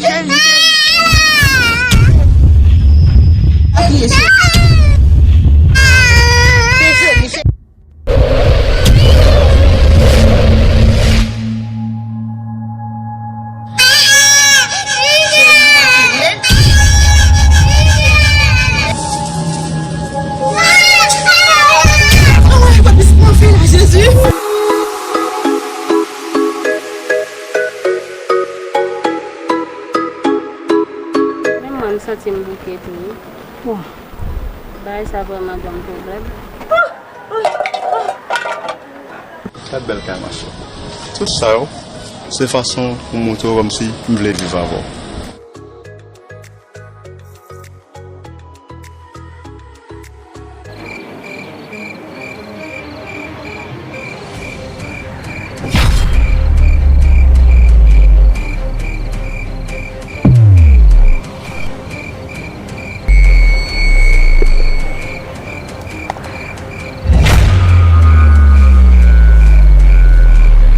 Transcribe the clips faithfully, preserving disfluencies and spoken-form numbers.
Menm mwen, m santi m bouke tou wi. Bon. Bagay sa vrèman ban m pwoblèm. Gad bèl kay machè. Tout sa yo, se fason pou m montre w kòmsi m vle viv avè w.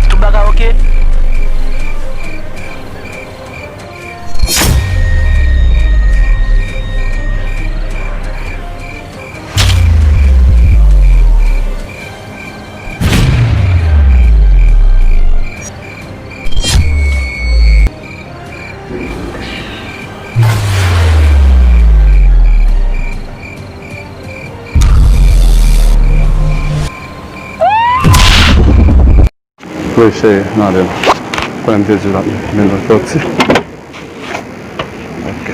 Tout bagay oke? Wi, cheri, mande m. Konnen m te di w la, men nou sòti. Ok.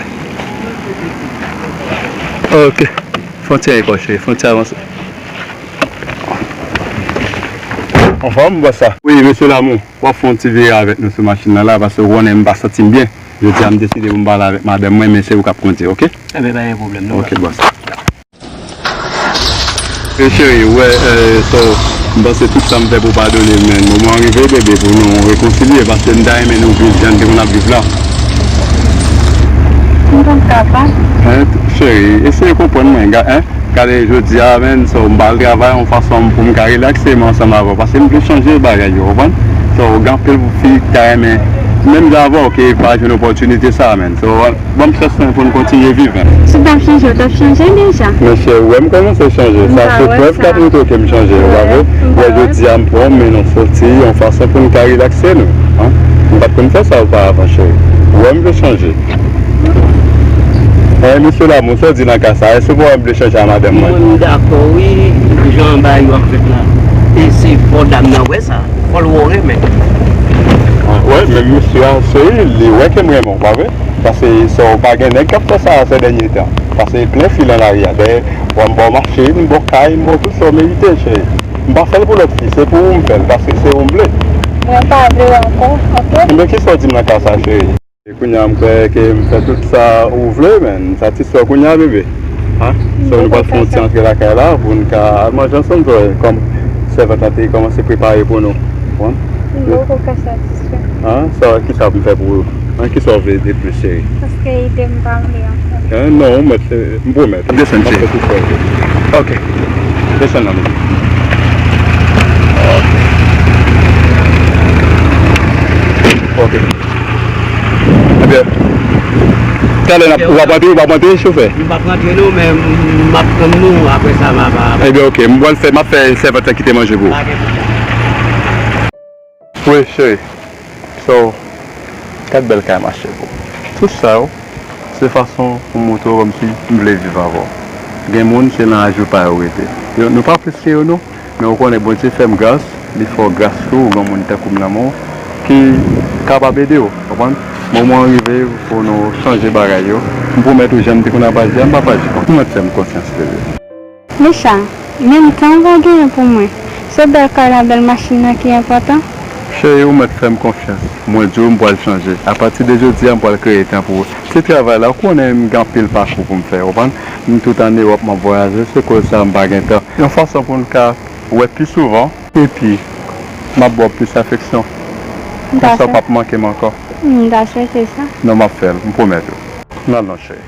Ok. Fon ti ankò, cheri, fon ti avanse. Anfòm, bòs la. Wi, mesye Lamou, w ap fè yon ti vire avèk nou sou machin nan la, paske w konnen m pa santi m byen. Jodi a, m deside pou m pale avèk madanm mwen, men se ou k ap kondui, ok? Enben, pa gen pwoblèm, non. Ok, bòs. E cheri, w wè, eh, so, m panse tout sa m fè pou w padone m, men moman an rive, bebe, pou nou rekonsilye, paske m ta renmen nou viv jan n te konn ap viv la. M p ap kapab. Hein, cheri, eseye konprann mwen, ga-, hein? Gade, jodi a, menn, so, m pa al travay, yon fason pou m ka relakse, men ansanm avè w, paske m vle chanje bagay yo, konprann? So, gen anpil fi ki ta renmen, menm jan avè w, ki pa jwenn opòtinite sa, menn. So, ban m chans mwen pou n kontinye viv, menn. Si w t ap chanje, w t ap chanje deja. Men chè, ou wè m kòmanse chanje. Sa se prèv k ap montre w ke m chanje, ou pa vre? Ou wè, jodi a, m pran w, men nou sòti yon fason pou n ka relakse nou, hein? M pa t konn fè sa oparavan, cheri. Ou wè m vle chanje. Eh, mesye Lamou, sa w di nan ka sa? Èske w pa wè m vle chanje a madanm mwen? Mwen, m dakò, wi, jan bagay yo ap fèt la. E se fò dam nan wè sa. Fò l wè w renmen. Wi, men mesye a, cheri, li wè ke m renmen w, pa vre? Paske sa w pa gen nèg k ap fè sa sè dènye tan. Paske plen fi nan lari a. Dèyè, w wè m ba w machin, m ba w kay, m ba w tout sa w merite, cheri. M pa fè l pou lòt fi, se pou ou m fè l, paske se ou m vle. Mwen pa vle w ankò, oke? Enben, kisa w di m nan ka sa, cheri? E kounye a, m kwè ke m fè tout sa ou vle, men m satisfè w kounye a, bebe. Hein? So, nou pral fè yon ti antre lakay la pou n ka al manje ansanm, so, kòm sèvant lan te kòmanse prepare pou nou. Konprann? M poko ka satisfè. Hein? Sa, kisa m fè pou ou? Hein? Kisa w vle de plis, cheri? Paske ide m pa vle ankò. Hein? Non, ou mèt, eh, m pwomèt. Desann, cheri. M ap fè tout sa w vle. Ok. Desann nan men. Ok. Ok. Ebyen, talè n ap, ou ap antre, ou p ap antre, chofè? M p ap rantre non, men m ap tann nou, apre sa m ap, ap. Ebyen, ok, m pral fè, m ap fè sèvant lan kite manje pou ou. Pa gen pwoblèm. Wi, cheri. So, gad bèl kay machè pou ou. Tout sa yo, se fason pou m montre w kòmsi m vle viv avè w. Gen moun, se nan laj yo pa yo rete. Yo, nou pa plis ke yo, non. Men ou konnen Bondye fè m gras, li fè w gras tou, ou gen moun tankou m nan men w, ki kapab ede w, konprann? Moman an rive pou nou chanje bagay yo. M pwomèt ou, jan m te konn ap aji a, m p ap aji konsa. Ou mèt fè m konfyans, bebe. Mesha, menm tan ou pa genyen pou mwen. Se bèl kay la, bèl machin nan ki enpòtan. Cheri, ou mèt fè m konfyans. Mwen di w m pral chanje. Apati de jodi a, m pral kreye tan pou ou. Se travay la, ou konnen m gen anpil pakou pou m fè, ou konprann? M tout ann Ewòp, m ap vwayaje, se koz sa m pa gen tan. Yon fason pou n ka wè pi souvan, epi m ap ba w plis afeksyon. Konsa w p ap manke m ankò. M ta swete sa. Non, m ap fè l, m pwomèt ou. N al non, cheri.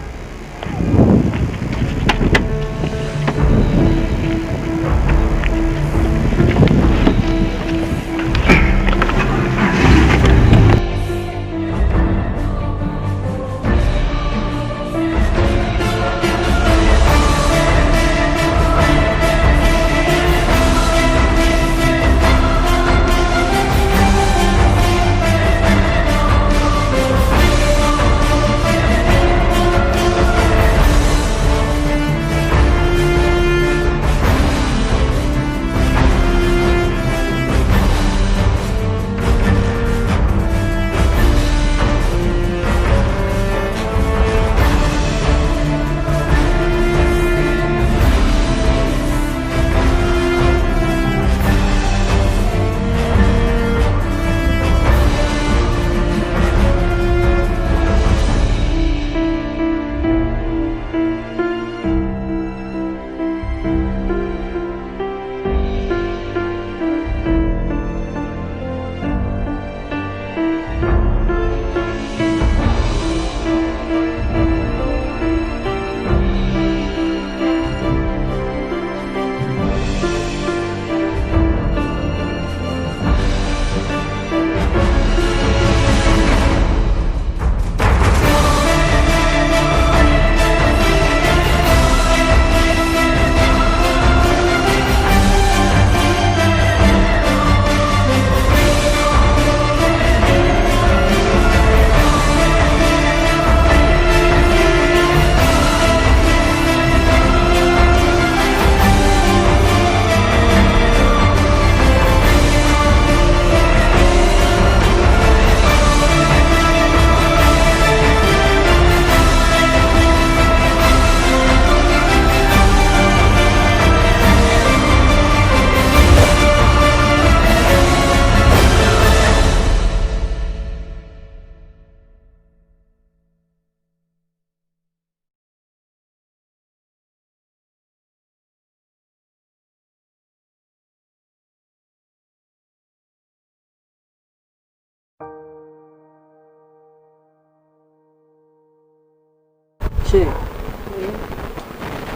Wi.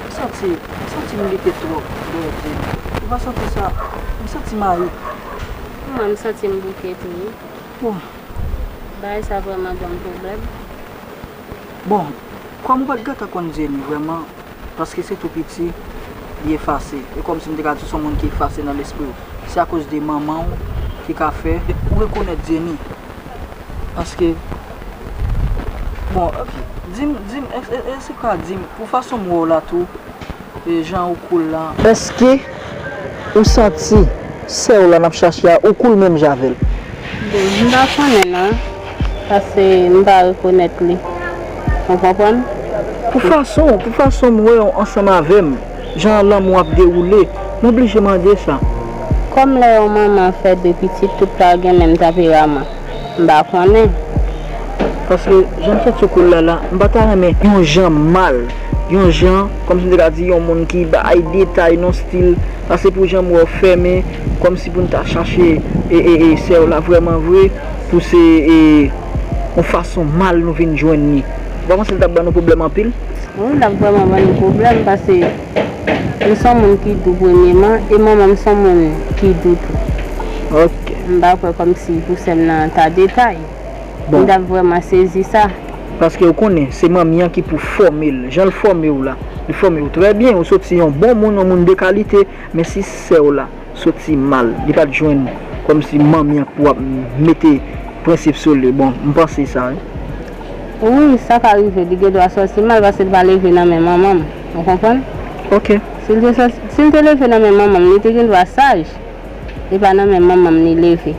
M santi, m santi m bouke twòp dèyè Jenny. Ou pa santi sa? M santi m ayi. Mwen, m santi m bouke tou, wi. Bon. Bagay sa vrèman ban m pwoblèm. Bon, kòm ou pa t gentan konn Jenny vrèman, paske se tou piti, li efase. E kòmsi m te ka di w se yon moun ki efase nan lespri w. Se akoz de manman w ki ka fè ou rekonèt Jenny. Paske, bon, ok, di m, di m, es-, es-, èske w ka di m, pou fason m wè w la tou, e jan ou cool la. Èske ou santi sè w la n ap chache a, ou cool menm jan avè l? Bon, m pa konnen non, paske m pa rekonèt li. Ou konprann? Pou fason, pou fason m wè w ansanm avè m, jan lanmou ap dewoule, m oblije mande sa. Kòm lè yon manman fè de pitit, tout pa gen menm tanperaman. M pa konnen. Paske jan m santi w cool la la, m pa ta renmen yon jan mal, yon jan, kòmsi m te ka di yon moun ki bay detay nan stil, paske pou jan m wè w fèmen, kòmsi pou n ta chache e, e, e sè w la vrèman vre, pou se e, yon fason mal nou vin jwenn li. Ou pa panse l t ap ban nou pwoblèm anpil? Wi, l ap vrèman ban nou pwoblèm, paske li se yon moun ki dou premyèman, e manman m se yon moun ki dou tou. Ok. M pa kwè kòmsi pou sè m nan ta detay. Bon. M t ap vrèman sezi sa. Paske ou konnen, se manmi an ki pou fòme l. Jan l fòme w la, li fòme w trè byen. Ou soti yon bon moun, yon moun de kalite, men si sè w la soti mal, li pa t jwenn kòmsi manmi an pou ap mete prensip sou li. Bon, m panse sa, wi. Wi, sa ka rive, li gen dwa soti mal paske li pa leve nan men manman m. Ou konprann? Ok. Si l te soti, si l te leve nan men manman m, li te gen dwa saj. E pa nan men manman m li leve.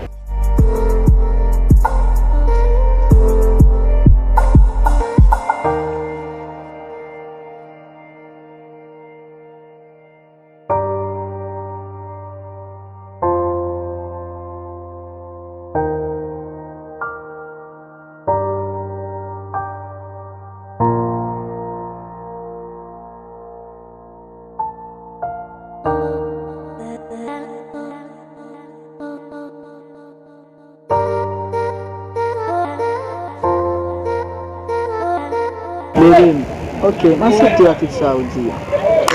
Baby, ok, m aksepte a tout sa ou di a.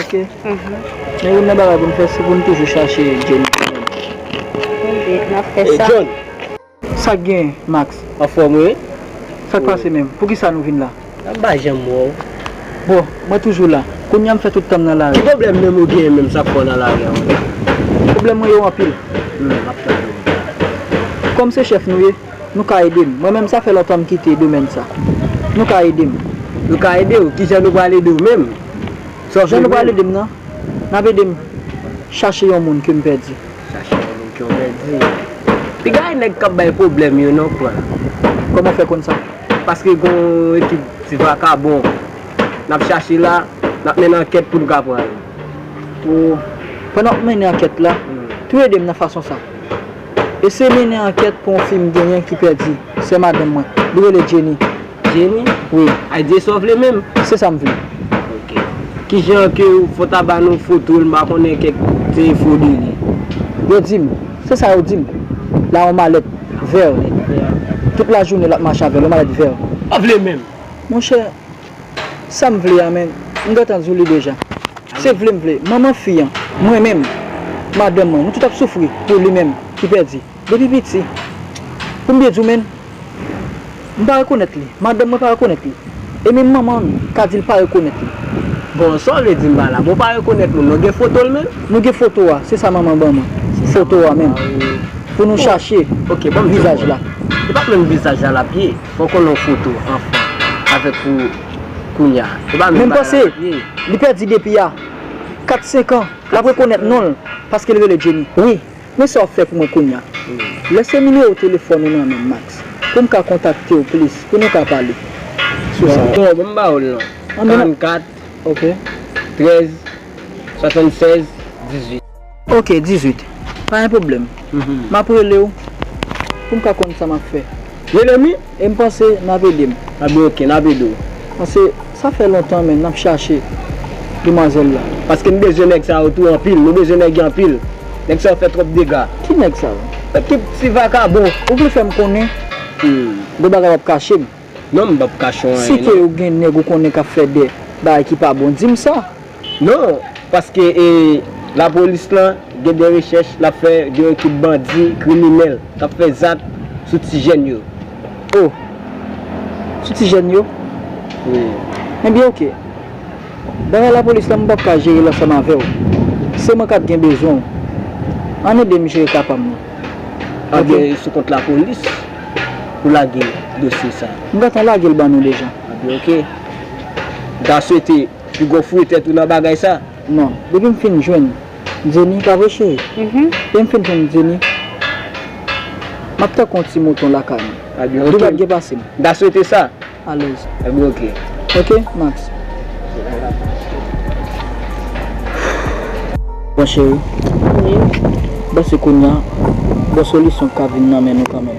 Ok? Mhm. Men youn nan bagay pou n fè, se pou n toujou chache Jenny kanmenm. Ok, n ap fè sa. John, sa k gen, Max? Anfòm, wi. Sa k pase menm? Poukisa nou vin la? M pa janm wè w. Bon, mwen toujou la. Kounye a m fè tout tan m nan lari. Ki pwoblèm menm ou genyen menm, sa k fè w nan lari a menm? Pwoblèm mwen yo anpil. Hmm, m ap tande w. Kòm se chèf nou ye, nou ka ede m. Mwen menm, sa fè lontan m kite domèn sa. Nou ka ede m. Nou ka ede w? Kijan nou pral ede w menm? Sa w vle menm? Jan nou pral ede m nan, n ap ede m chache yon moun ke m pèdi. Chache yon moun ke w pèdi. Piga e nèg k ap bay pwoblèm yo non, pran. Kòman w fè konn sa? Paske gon ekip ti vakabon n ap chache la, n ap mennen ankèt pou n ka pran yo. Ou, pandan w ap mennen ankèt la, hmm, tou ede m nan fason sa. Eseye mennen ankèt pou yon fi m genyen ki pèdi, sè madanm mwen. Li rele Jenny. Jenny? Wi. Ay di sa w vle menm? Se sa m vle. Ok. Kijan ke w fò ta ba nou foto l, m pa konnen kèk ti enfo de li. Yo di m, se sa yo di m. La yon malèt vè. Tout lajounen l ap mache avè l, yon malèt vè. Pa vle menm. Monchè, sa m vle a, men, m gentan di w li deja. Se vle m vle. Manman fi an, mwen menm, madanm mwen, nou tout ap soufri pou li menm ki pèdi. Depi piti. Pou m byen di w, men, m pa rekonèt li. Madanm mwen pa rekonèt li. E menm manman m ka di l pa rekonèt li. Bon, sa w vle di m pa la? Bon, w pa rekonèt moun, nou gen foto l menm? Nou gen foto a, se sa manman ban mwen. Foto a menm. Pou nou chache vizaj la. Se pa menm vizaj la l ap ye. Fò w konnen yon foto anfan avèk ou kounye a. Se pa menm bagay la l ap ye. Men m panse, li pèdi depi a kat senk an. L ap rekonèt non l paske l rele Jenny. Wi, men sa w ap fè pou mwen kounye a. Lèse nimewo telefòn ou nan men m, Max, pou m ka kontakte w plis, pou nou ka pale sou sa. Bon, bon, m ba w l non. Karannkat, ok, trèz, swasannsèz, dizuit. Ok, dizuit. Pa gen pwoblèm. M ap rele w pou m ka konn sa m ap fè. Rele m wi. E m panse n ap ede m. A bon, ok, n ap ede w. Paske sa fè lontan, men, n ap chache demwazèl la. Paske n bezwen nèg sa yo tou anpil. Nou bezwen nèg yo anpil. Nèg sa yo fè twòp dega. Ki nèg sa yo? Ekip ti vakabon. Ou vle fè m konnen? Hmm. Gon bagay w ap kache m. Non, m p ap kache w anyen, non. Si ke ou gen nèg ou konnen k ap fè de bagay ki pa bon, di m sa. Non, paske, e, lapolis lan gen de rechèch l ap fè, gen yon ekip bandi, kriminèl, k ap fè zak sou ti jèn yo. Oh, sou ti jèn yo? Wi. Ebyen, oke. Bagay lapolis la, m p ap ka jere l ansanm avè w. Se mwen k ap gen bezwen w. Ann ede m jere ka pa m nan. Ebyen, sou kont lapolis pou lage dosye sa. M gentan lage l ban nou deja. Ebyen, oke. M ta swete pi gwo foure tèt ou nan bagay sa. Non, depi m fin jwenn Jenny, pa vre, cheri? Mhm. Depi m fin jwenn Jenny, m ap tankou yon ti mouton lakay mwen. Ebyen, oke. Dou p ap gen pase m. M ta swete sa. Alèz. Ebyen, oke. Oke, Max. Bon, cheri. Wi. M panse kounye a, bon solisyon ka vin nan men nou kanmenm.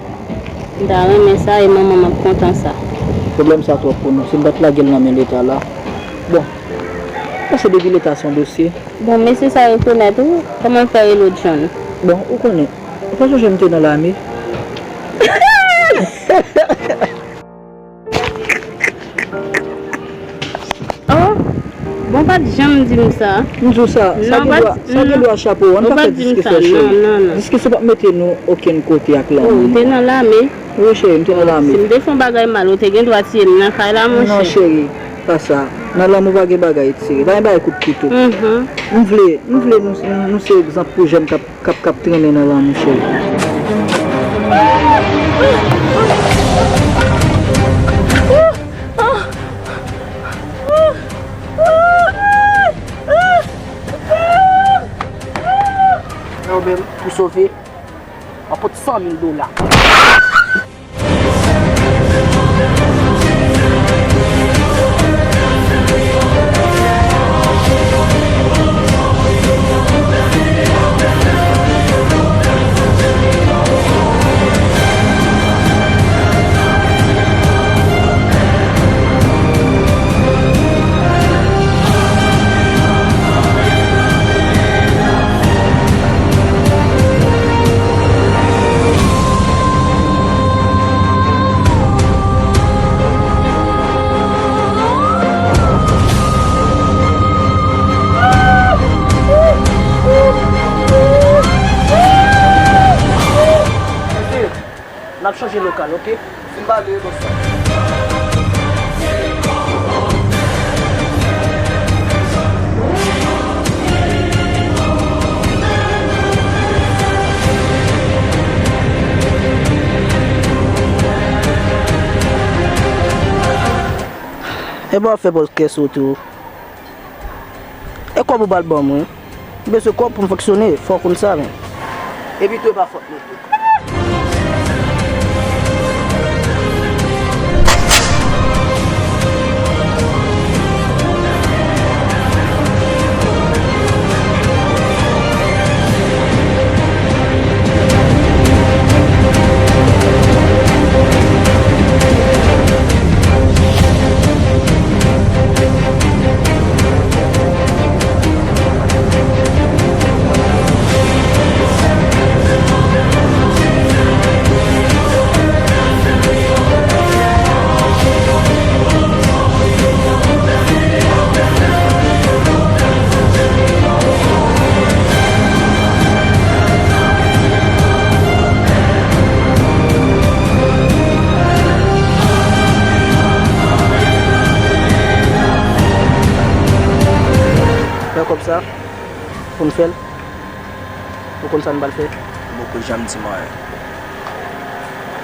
M ta renmen sa, e manman m ap kontan sa. Pwoblèm sa twòp pou nou. Si m pa t lage l nan men Leta la. Bon, m panse depi Leta se yon dosye. Bon, mesye sa rekonèt ou, kòman l fè rele w John? Bon, ou konnen, ou pa sonje m te nan lame? Oh, bon, pa t janm di m sa. M di w sa, sa gen dwa, sa gen dwa chape w. Ann pa fè diskisyon, cheri. Non, non, non. Diskisyon p ap mete nou okenn kote ak lanmou. Oh, ou te nan lame? Wi, cheri, m te nan lame. Si m te fè yon bagay mal, ou te gen dwa tiye m nan kay la, monchè. Non, cheri, pa sa. Nan lanmou pa gen bagay tire. Pa gen bagay kout kouto. Mhm. M vle, m vle nou, nou, nou se egzanp pou jèn k ap k ap, k ap trennen nan lanmou, cheri. Mwen menm, pou sove, mwen pot san mil dola. Mesye, n ap chanje lokal, oke? Fin pale, bòs la. E bon, fè pòz kè sou tou. E kòb ou pral ban mwen? M bezwen kòb pou m fonksyone, fò w konn sa, men. Epi tou, e pa fòt mwen tou. Fè kòb sa pou n fè l. Ou konn sa n pral fè? M poko janm di m anyen.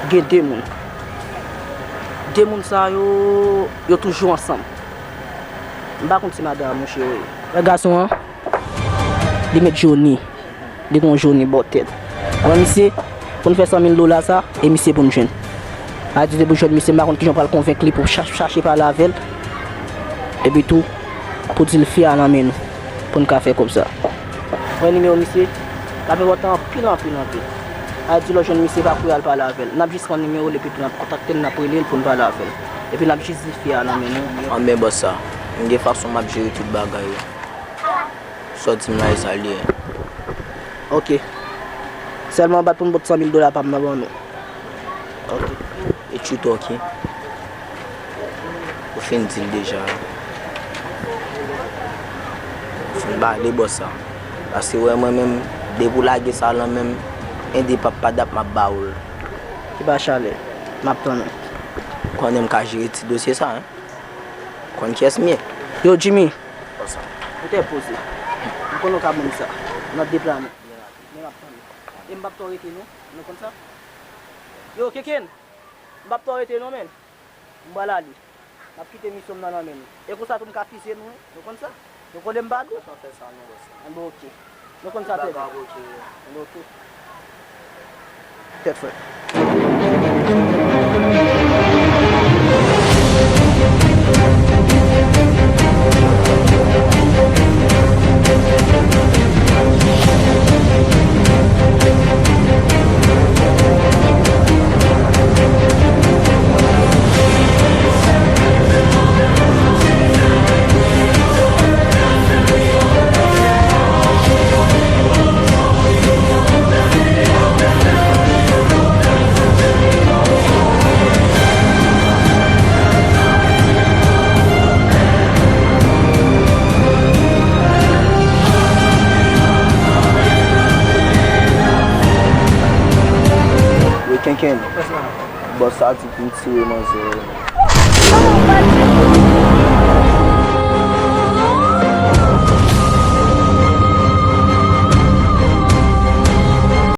Gen de moun. De moun sa yo, yo toujou ansanm. M pa konn si madanm an mouche yo ye. Wè gason an, li met Johnny. Li gon Johnny bò tèt. Wè misye, pou n fè san mil dola sa, e misye pou n jwenn. A di depi w jwenn misye, m pa konn kijan w pral konvenk li pou w cha-, chache pale avè l. Epi tou, pou di l fi a nan men nou, pou n ka fè kòb sa. Wè nimewo misye, l ap enpòtan anpil, anpil, anpil. A di lè w jwenn misye, pa kouri al pale avè l. N ap jis pran nimewo l, epi tou n ap kontakte l, n ap rele l pou n pale avè l. Epi n ap jis di fi a nan men nou. Anben bòs sa, m gen fason m ap jere tout bagay yo. Sa w di m la, e sa l ye. Oke. Sèlman bat pou m pot san mil dola pa m nan ban nou. Oke. E tchou tou, oke. Fin di l deja. Fin pale bòs sa. Paske wè mwen menm, depi w lage sa nan men m, en de pap padap m ap ba ou l. Ki pa chalè, m ap tann ou. Konnen m ka jere ti dosye sa, en. Konn kiyès m ye. Yo, Jimmy. Ou te poze. M konnen w ka ban m sa. N ap deplane. Men m ap tann ou. E m p ap twò rete non. Nou konn sa? Yo, Keken. M p ap twò rete non, menn. M pral ale. M ap kite misyon m nan nan men nou. E konsa tou m ka fize nou, wi. Nou konn sa? Nou konnen m pa dou. Sa fè sa, non, bòs. Anben, oke. Nou konn sa, tèt. Bagay oke. Anben, oke. Tèt frèt. Yo, Kenken. Bòs sa di pou m tire manzè.